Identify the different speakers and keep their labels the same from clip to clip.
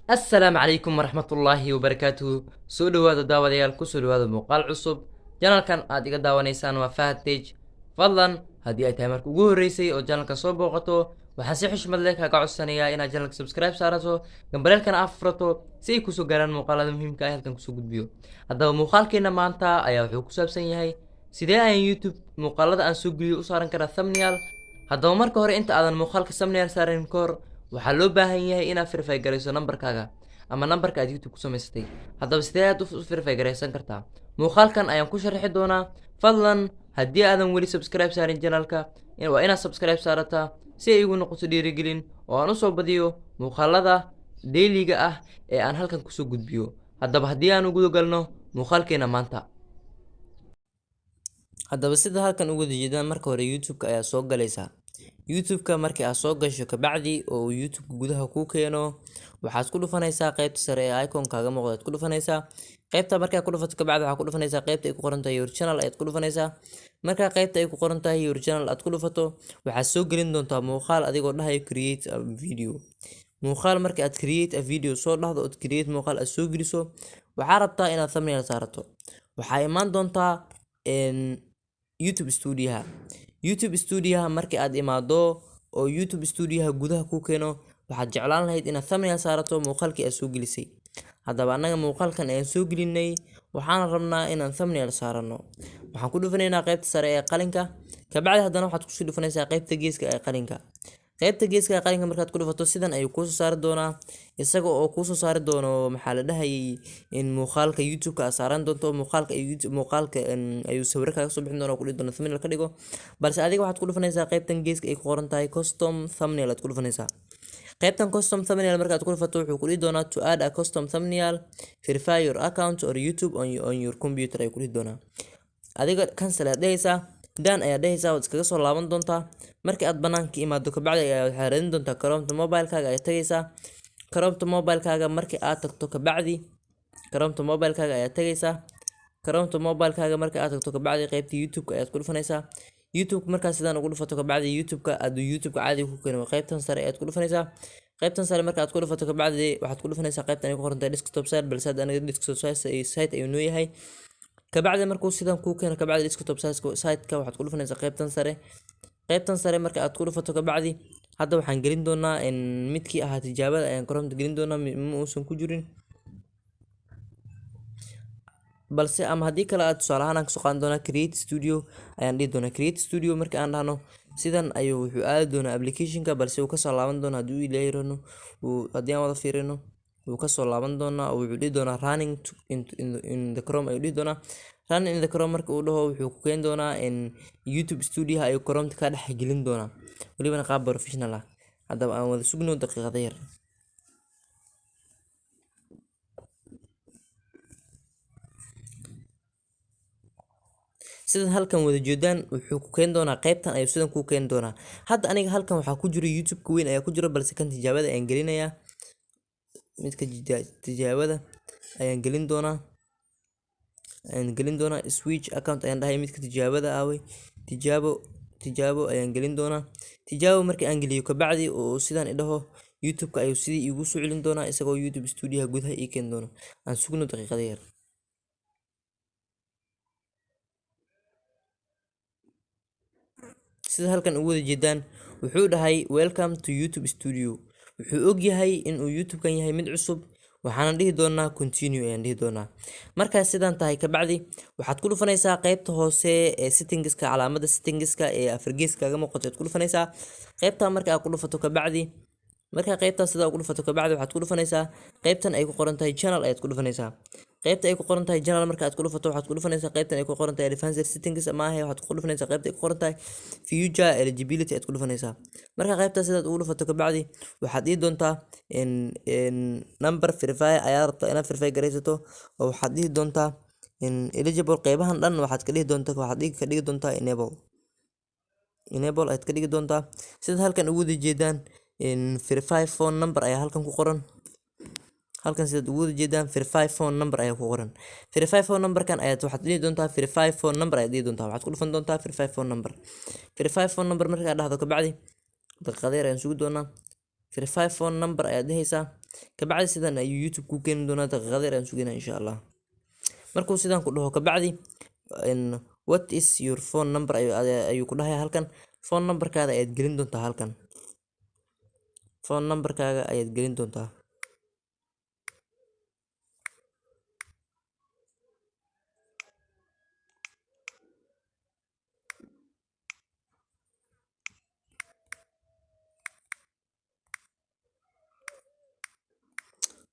Speaker 1: Assalaamu calaykum waraxmatullaahi wabarakaatuhu. Soo dhawaada daawadayaal, kusoo dhawaada muuqaal cusub. Channelkan aad iga daawanaysaan waa Fahad Tech. Fadlan haddii ay tahay marka ugu horreysay oo channelka soo booqato, waxaan si xushmad leh kaaga codsanayaa inaad channelka subscribe saarato, gambaleelkana aad furato si ay kusoo gaaraan muuqaalada muhiimka ah halkan kusoo gudbiyo. Haddaba muuqaalkeena maanta ayaa wuxuu ku saabsan yahay sidee ayaan YouTube muuqaalada aan soo geliyo u saaran karaa thumbnail. Haddaba marka hore, inta aadan muuqaalka thumbnail saaran ka hor, waxaa loo baahan yahay inaad verify garayso nambarkaaga ama nambarka aad YouTube ku samaysatay. Haddaba sidee aad u verify garaysan kartaa? Muuqaalkan ayaan ku sharxi doonaa. Fadlan haddii aadan weli subscribe saarin channelka, waa inaad subscribe saarataa si ay igu noqoto dhiirigelin oo aan usoo badiyo muuqaalada dailyga ah ee aan halkan kusoo gudbiyo. Haddaba haddii aan uguda galno muuqaalkeena maanta. Haddaba sida halkan uga jeedaan, marka hore YouTube-ka ayaa soo galaysaa. YouTube-ka markii aad soo gasho kabacdi oo uu YouTube-ka gudaha kuu keeno, waxaad ku dhufanaysaa qaybta sare ee icon kaaga muuqda aad ku dhufanaysaa. Qaybta markaa ku dhufato kabacdi, waxaad ku dhufanaysaa qaybta ay ku qoran tahay Your Channel ayaad ku dhufanaysaa. Markaa qaybta ay ku qoran tahay Your Channel aad ku dhufato, waxaad soo gelin doontaa muuqaal adigoo dhahayo "Create a video". Muuqaal marka aad "Create a video" soo dhahdo ood create muuqaal aad soo geliso, waxaa rabtaa inaad thumbnail saarato. Waxaa imaan doontaa YouTube Studioha. YouTube Studioha markii aad imaado oo YouTube Studioha gudaha kuu keeno, waxaad jeclaan lahayd inaad thumbnail saarato muuqaalkii aad soo gelisay. Haddaba annaga muuqaalkan ayaan soo gelinay, waxaana rabnaa inaan thumbnail saarano. Waxaan ku dhufanaynaa qaybta sare ee qalinka. Kabacdi haddana waxaad kusii dhufanaysaa qaybta geeska ee qalinka. Qaybta geeska ee qalinka markaad ku dhufato, sidan ayuu kuusoo saari doonaa, isaga oo kuusoo saari doono, maxaa la dhahayay, in muuqaalka YouTube-ka aad saaran doonto. Muuqaalka YouTube muuqaalka ayuu sawiro kaaga soo bixin doonaa oo ku dhihi doona "Thumbnail ka dhigo". Balse adiga waxaad ku dhufanaysaa qaybtan geeska ay ku qoran tahay "Custom thumbnail" aad ku dhufanaysaa. Qaybtan "Custom thumbnail" markaad ku dhufato, wuxuu ku dhihi doonaa "To add a custom thumbnail, verify your account or YouTube on your computer" ayuu ku dhihi doonaa. Adiga "Cancel" ayaad dhehaysaa, "Done" ayaad dhehaysaa, waad iskaga soo laaban doontaa. Markii aad banaanka imaado kabacdi ayaa waxaad raadin doontaa Chrometa mobilekaaga ayaad tagaysaa. Chrometa mobilekaaga markii aad tagto kabacdi, Chrometa mobilekaaga ayaad tagaysaa. Chrometa mobilekaaga markii aad tagto kabacdi, qaybta YouTube-ka ayaad ku dhufanaysaa. YouTube markaa sidaan ugu dhufato kabacdi, YouTube-ka aad YouTube-ka caadiga ku keeno, qaybtan sare ayaad ku dhufanaysaa. Qaybtan sare marka aad ku dhufato kabacdi, waxaad ku dhufanaysaa qaybtan ay ku qoran tahay "Desktop site". Balse hadda aniga desktop site ayuu noo yahay. Kabacdi markuu sidan kuu keeno kabacdi, desktop site-ka waxaad ku dhufanaysaa qaybtan sare. Qaybtan sare marka aad ku dhufato kabacdi, hadda waxaan gelin doonaa in midkii ahaa tijaabada ayaan Chrometa gelin doonaa, ma uusan ku jirin. Balse ama haddii kale aad tusaale ahaan aan kasoo qaadan doonaa, "Create studio" ayaan dhihi doonaa. "Create studio" marka aan dhahno, sidan ayuu wuxuu aadi doonaa applicationka, balse uu kasoo laaban doonaa haddii uu Ilaahay rano. Uu haddii aan wada fiirino, wuu kasoo laaban doonaa oo wuxuu dhihi doonaa "Running to, in the Chrome" ayuu dhihi doonaa. "Running in the Chrome" marka uu dhaho, wuxuu ku keeni doonaa in YouTube Studio ayuu Chrometa ka dhex gelin doonaa, welibana qaab professional ah. Haddaba aan wada sugno daqiiqada yar. Sida halkan wada jeedaan, wuxuu ku keeni doonaa qaybtan ayuu sidan ku keeni doonaa. Hadda aniga halkan waxaa ku jira YouTube-ka weyn ayaa ku jira, balse kan tijaabada ayaan gelinayaa. Midka tijaabada ayaan gelin doonaa, ayaan gelin doonaa. "Switch account" ayaan dhahay. Midka tijaabada aaway? Tijaabo, tijaabo ayaan gelin doonaa. Tijaabo markii aan geliyo kabacdi oo sidan idhaho, YouTube-ka ayuu sidii iigu soo celin doonaa, isagoo YouTube Studioha gudaha ii keeni doono. Aan sugno daqiiqada yar. Sida halkan ugu wada jeedaan, wuxuu dhahay "Welcome to YouTube Studio". Wuxuu og yahay inuu YouTube-kan yahay mid cusub. Waxaana dhihi doonaa "Continue" ayaan dhihi doonaa. Markaas sidaan tahay kabacdi, waxaad ku dhufanaysaa qaybta hoose ee settingska. Calaamada settingska ee afargees kaaga muuqato ayaad ku dhufanaysaa. Qaybta marka aad ku dhufato kabacdi, markaa qaybtaas sidaa ugu dhufato kabacdi, waxaad ku dhufanaysaa qaybtan ay ku qoran tahay "Channel" ayaad ku dhufanaysaa. Qaybta ay ku qoran tahay "Channel" marka aad ku dhufato, waxaad ku dhufanaysaa qaybtan ay ku qoran tahay "Advanced settings". Maahe, waxaad ku dhufanaysaa qaybta ay ku qoran tahay "Feature eligibility" aad ku dhufanaysaa. Marka qaybtaas sidaad ugu dhufato kabacdi, waxaad dhihi doontaa in number verify ayaa rabtaa inaad verify garaysato, oo waxaad dhihi doontaa in eligible. Qeybahan dhan waxaad ka dhihi doontaa, waxaad ka dhigi doontaa enable. Enable ayaad ka dhigi doontaa. Sida halkan ugu wada jeedaan, in "Verify phone number" ayaa halkan ku qoran. Halkan sidaad ugu wada jeedaan, "Verify phone number" ayaa ku qoran. Verify phone numberkan ayaad waxaad dhihi doontaa, "Verify phone number" ayaad dhihi doontaa. Waxaad ku dhufan doontaa "Verify phone number". "Verify phone number" markaad dhahdo kabacdi, daqiiqada yar ayaan sugi doonaa. "Verify phone number" ayaad dhehaysaa. Kabacdi sidan ayuu YouTube kuu keeni doonaa. Daqiiqada yar aan sugaynaa, insha Allah. Markuu sidan ku dhaho kabacdi, "What is your phone number?" ayuu ku dhahayaa halkan. Phone numberkaada ayaad gelin doontaa halkan. Phone numberkaaga ayaad gelin doontaa.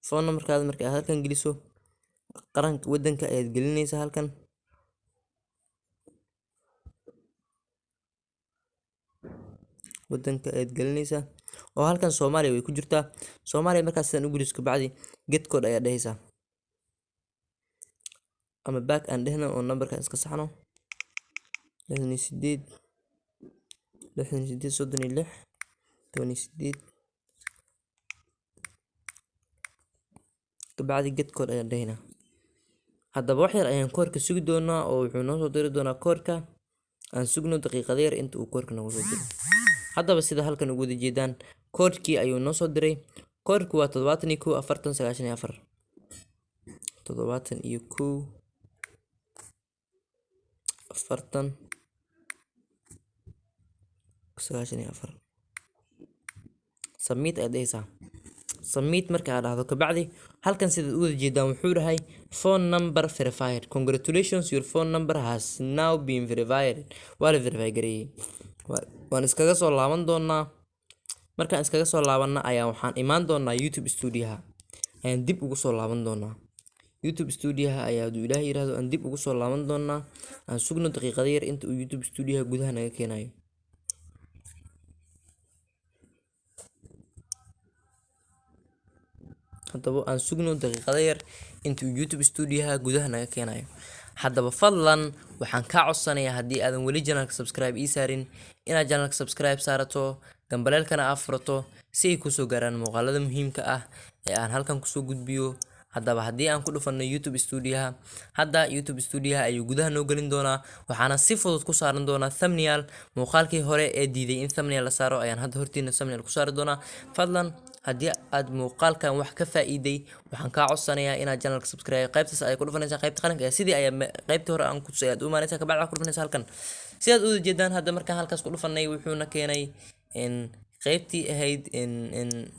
Speaker 1: Phone numberkaada marka aad halkan geliso, qaranka wadanka ayaad gelinaysaa halkan. Wadanka ayaad gelinaysaa oo halkan Soomaaliya way ku jirtaa. Soomaaliya markaas sidan u geliso, kabacdi "get code" ayaad dhehaysaa, ama back aan dhehno oo numberka iska saxno: 68, 68, 36, 18. Kabacdi "get code" ayaan dhehaynaa. Haddaba wax yar ayaan koodhka sugi doonaa oo wuxuu noo soo diri doonaa koodhka. Aan sugno daqiiqada yar inta uu koodhka noogu soo diro. Haddaba sida halkan ugu wada jeedaan, koodhkii ayuu noo soo diray. Koodhku waa 71, 40, 94. 71, 40, 94. "Submit" ayaad dhehaysaa. "Submit" marka aad dhahdo kabacdi, halkan sidaad u wada jeedaan wuxuu dhahay "Phone number verified. Congratulations, your phone number has now been verified." Waa la verify gareeyay. Waan iskaga soo laaban doonaa. Markaan iskaga soo laabanna ayaa waxaan imaan doonaa YouTube Studioha ayaan dib ugu soo laaban doonaa. YouTube Studioha ayaa, hadduu Ilaahay yiraahdo, aan dib ugu soo laaban doonaa. Aan sugno daqiiqada yar inta uu YouTube Studioha gudaha naga keenayo. Haddaba aan sugno daqiiqada yar inta uu YouTube Studioha gudaha naga keenayo. Haddaba fadlan waxaan kaa codsanayaa, haddii aadan weli channelka subscribe ii saarin, inaad channelka subscribe saarato, gambaleelkana aad furato, si ay kusoo gaaraan muuqaalada muhiimka ah ee aan halkan kusoo gudbiyo. Haddaba haddii aan ku dhufanno YouTube Studioha hadda, YouTube Studioha ayuu gudaha noo gelin doonaa. Waxaana si fudud ku saaran doonaa thumbnail. Muuqaalkii hore ee diiday in thumbnail la saaro ayaan hadda hortiina thumbnail ku saari doonaa. Fadlan haddii aad muuqaalkan wax ka faa'iiday, waxaan kaa codsanayaa inaad channelka subscribe. Qaybtaas ayay ku dhufanaysaa, qaybta qalinka ee sidii ayaa qaybtii hore aan ku tusay ayaad u imaanaysaa. Kabacdi waxaad ku dhufanaysaa halkan sidaad u jeedaan. Hadda markaan halkaas ku dhufanay, wuxuuna keenay in qaybtii ahayd in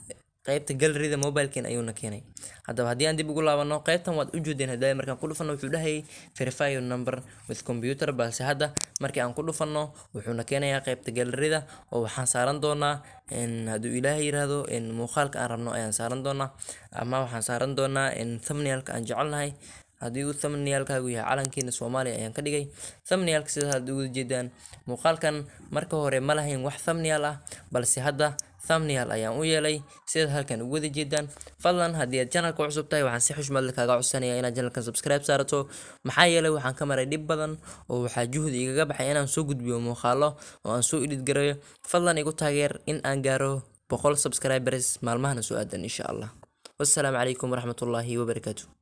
Speaker 1: qaybta galleryda mobileken ayuuna keenay. Haddaba haddii aan dib ugu laabano qaybtan, waad u jeedeen hadda markaan ku dhufano wuxuu dhahayay "Verify your number with computer", balse hadda markii aan ku dhufano wuxuuna keenayaa qaybta galleryda oo waxaan saaran doonaa in, hadduu Ilaahay yiraahdo, in muuqaalka aan rabno ayaan saaran doonaa, ama waxaan saaran doonaa in thumbnailka aan jecelnahay. Haddii uu thumbnailkaagu yahay calankiina Soomaaliya ayaan ka dhigay thumbnailka. Sida hadda uga jeedaan, muuqaalkan marka hore ma lahayn wax thumbnail ah, balse hadda thumbnail ayaan u yeelay, sidaad halkan ugu wada jeedaan. Fadlan haddii aad channelka cusub tahay, waxaan si xushmad leh kaaga codsanayaa inaad channelkan subscribe saarato. Maxaa yeelay waxaan ka maray dhib badan oo waxaa juhdi igaga baxay inaan soo gudbiyo muuqaalo oo aan soo edit gareeyo. Fadlan igu taageer in aan gaaro 100 subscribers maalmahana soo aadan, insha Allah. Wassalaamu calaykum waraxmatullaahi wabarakaatu.